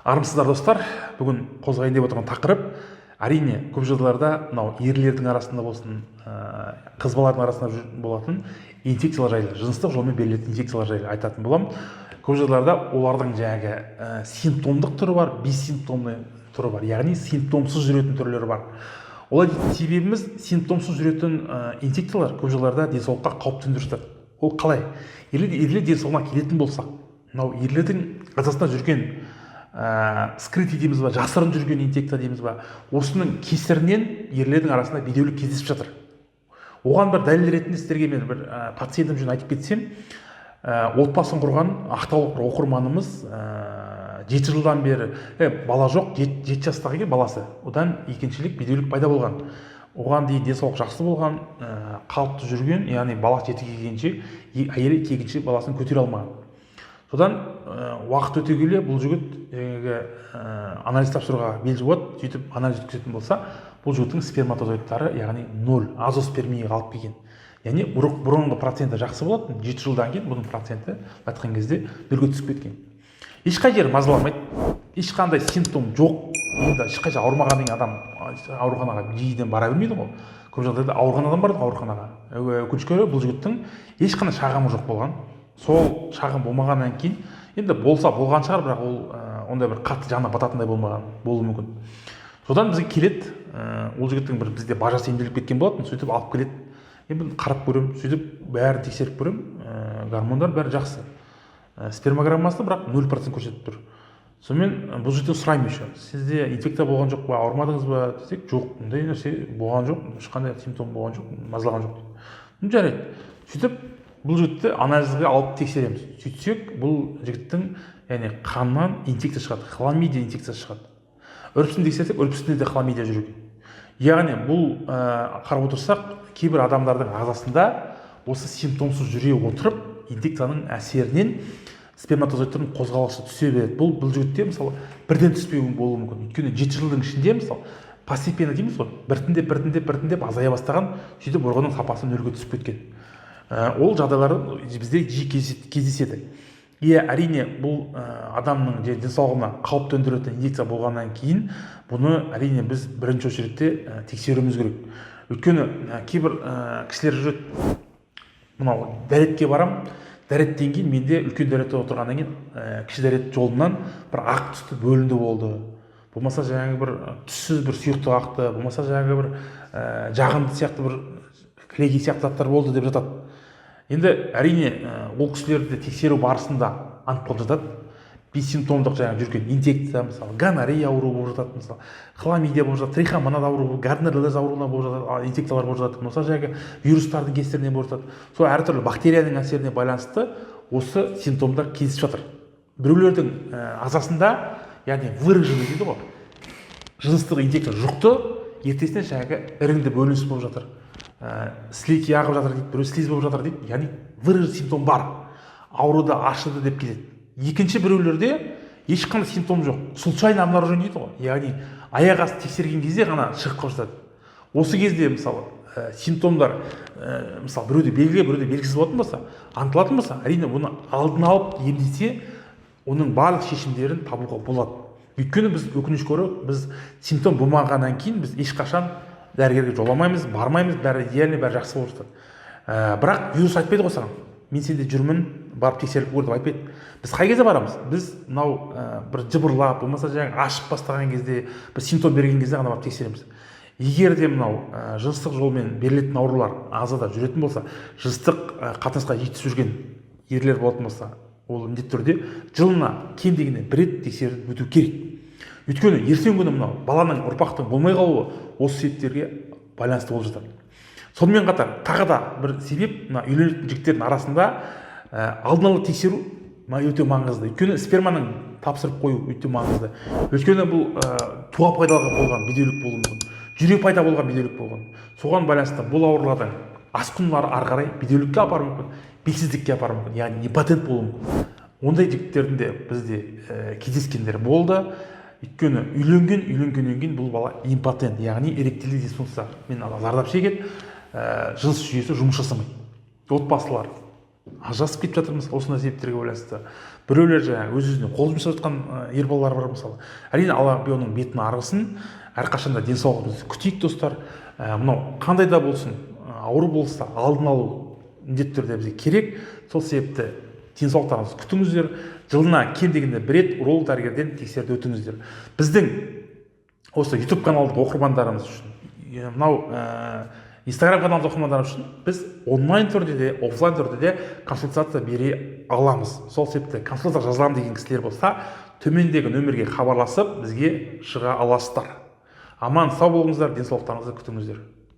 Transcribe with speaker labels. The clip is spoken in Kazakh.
Speaker 1: Армысыздар, достар! Бүгін қозғайын деп отырған тақырып, әрине, көп жағдайларда мынау ерлердің арасында болсын, қыз балалардың арасында болатын инфекциялар жайлы, жыныстық жолмен берілетін инфекциялар жайлы айтатын боламын. Көп жағдайларда олардың жаңағы симптомдық түрі бар, бессимптомный түрі бар, яғни симптомсыз жүретін түрлері бар. Олай дейтін себебіміз, симптомсыз жүретін инфекциялар көп жағдайларда денсаулыққа қауіп төндіріп жатады. Ол қалай? Ерлер денсаулығына келетін болсақ, мынау ерлердің ағзасында жүрген скрытый дейміз ба, жасырын жүрген инфекция дейміз ба, осының кесірінен ерлердің арасында бедеулік кездесіп жатыр. Оған бір дәлел ретінде сіздерге мен бір пациентім жөнінде айтып кетсем, отбасын құрған ақтаулық бір оқырманымыз, 7 жылдан бері бала жоқ, 7 жастағы екен баласы. Одан екіншілік бедеулік пайда болған. Оған дейін денсаулық жақсы болған, қалыпты жүрген, яғни бала 7-ге келгенше әйелі екінші баласын көтере алмаған. Содан уақыт өте келе бұл жігіт жаңағы анализ тапсыруға бел буады. Сөйтіп анализ өткізетін болса, бұл жігіттің сперматозоидтары, яғни ноль, азоспермияға алып келген. Яғни бұрынғы проценті жақсы болатын, 7 жылдан кейін бұның проценті, былай айтқан кезде, нөлге түсіп кеткен. Ешқай жері мазаламайды, ешқандай симптом жоқ. Енді ешқай жері ауырмағаннан кейін адам ауруханаға жиіден бара бермейді ғой. Көп жағдайда ауырған адам барады ғой ауруханаға. Өкінішке орай, бұл жігіттің ешқандай шағымы жоқ болған. Сол шағым болмағаннан кейін, енді болса болған шығар, бірақ ол ондай бір қатты жанына бататындай болмаған болуы мүмкін. Содан бізге келеді. Ол жігіттің бір бізде бажасы емделіп кеткен болатын. Сөйтіп алып келеді. Енді мен қарап көремін, сөйтіп бәрін тексеріп көремін, гормондар бәрі жақсы, спермограммасы бірақ 0% көрсетіп тұр. Сонымен бұл жігіттен сұраймын: еще сізде инфекция болған жоқ па, ауырмадыңыз ба десек, жоқ, ондай нәрсе болған жоқ, ешқандай симптом болған жоқ, мазалаған жоқ дейді. Ну, жарайды. Сөйтіп бұл жігітті анализге алып тексереміз. Сөйтсек, бұл жігіттің, яғни қаннан инфекция шығады, хламидия инфекциясы шығады. Үрпісін тексерсек, үрпісінде де хламидия жүр екен. Яғни бұл қарап отырсақ, кейбір адамдардың ағзасында осы симптомсыз жүре отырып, инфекцияның әсерінен сперматозоидтардың қозғалысы түсе береді. Бұл жігітте, мысалы, бірден түспеуі болуы мүмкін, өйткені 7 жылдың ішінде, мысалы, постепенно дейміз ғой, біртіндеп, біртіндеп, біртіндеп азая бастаған. Сөйтіп ұрығының сапасы нөлге түсіп кеткен. Ол жағдайлар бізде жиі кездеседі. Иә, әрине, бұл адамның денсаулығына қауіп төндіретін инфекция болғаннан кейін, бұны, әрине, біз бірінші очередь те тексеруіміз керек. Өйткені кейбір кісілер жүреді: мынау дәретке барам, дәреттен кейін менде үлкен дәретте отырғаннан кейін кіші дәрет жолынан бір ақ түсті бөлінді болды, болмаса жаңағы бір түссіз бір сұйықтық ақты, болмаса жаңағы бір жағынды сияқты, бір кілегей сияқты заттар болды деп жатады. Енді, әрине, ол кісілерді тексеру барысында анықталып жатады бессимптомдық жаңағы жүрген инфекция, мысалы, гонорея ауруы болып жатады, мысалы, хламидия болып жатады, трихомонада ауруы, гарднереллез ауруына болып жатады, инфекциялар болып жатады, болмаса жаңағы вирустардың кесірінен болып жатады. Сол әртүрлі бактерияның әсеріне байланысты осы симптомдар кездесіп жатыр біреулердің ағзасында. Яғни выраженный дейді ғой, жыныстық инфекция жұқты, ертесіне жаңағы іріңді бөлініс болып жатыр, сілекей ағып жатыр дейді, біреу слизь болып жатыр дейді, яғни выраженный симптом бар, ауруды ашыды деп келеді. Екінші біреулерде ешқандай симптом жоқ, случайно обнаружение дейді ғой, яғни аяқ асты тексерген кезде ғана шығып қалып жатады. Осы кезде, мысалы, симптомдар мысалы, біреуде белгілі, біреуде белгісіз болатын болса, анықталатын болса, әрине, бұны алдын алып емдесе, оның барлық шешімдерін табуға болады. Өйткені біз, өкінішке орай, біз симптом болмағаннан кейін біз ешқашан дәрігерге жоламаймыз, бармаймыз, бәрі идеальный, бәрі жақсы болып жатады. Бірақ вирус айтпайды ғой саған: мен сенде жүрмін, барып тексеріп көр деп айтпайды. Біз қай кезде барамыз? Біз мынау бір жыбырлап, болмаса жаңағы ашып бастаған кезде, бір симптом берген кезде ғана барып тексереміз. Егер де мынау жыныстық жолмен берілетін аурулар ағзада жүретін болса, жыныстық қатынасқа жиі түсіп жүрген ерлер болатын болса, ол міндетті түрде жылына кем дегенде бір рет тексеріп өту керек. Өйткені ертеңгі күні мынау баланың, ұрпақтың болмай қалуы осы себептерге байланысты болып жатады. Сонымен қатар тағы да бір себеп: мына үйленетін жігіттердің арасында алдын ала тексеру өте маңызды. Өйткені сперманың тапсырып қою өте маңызды. Өйткені бұл туа пайда болған бедеулік болуы мүмкін, жүре пайда болған бедеулік болған. Соған байланысты бұл аурулардың асқынулары ары қарай бедеулікке апаруы мүмкін, белсіздікке апаруы мүмкін, яғни импотент болуы мүмкін. Ондай жігіттердің де бізде кездескендер болды. Өйткені үйленгеннен кейін бұл бала импотент, яғни эректильді дисфункциямен зардап шегеді, жыныс жүйесі жұмыс жасамайды. Отбасылар Ажырасып кетіп жатыр, мысалы, осындай себептерге байланысты. Біреулер жаңағы өз өзіне қол жұмсап жатқан ер балалар бар, мысалы. Әрине, Алла оның бетін арғысын. Әрқашанда денсаулығымызды күтейік, достар. Мынау қандай да болсын ауру болса, алдын алу міндетті түрде бізге керек. Сол себепті денсаулықтарыңызды күтіңіздер, жылына кем дегенде бір рет уролог дәрігерден тексеріп өтіңіздер. Біздің осы Ютуб каналдың оқырмандарымыз үшін, мынау Инстаграм каналының оқырмандары үшін біз онлайн түрде де, офлайн түрде де консультация бере аламыз. Сол себепті консультация жазыламын деген кісілер болса, төмендегі нөмірге хабарласып, бізге шыға аласыздар. Аман сау болыңыздар, денсаулықтарыңызды күтіңіздер.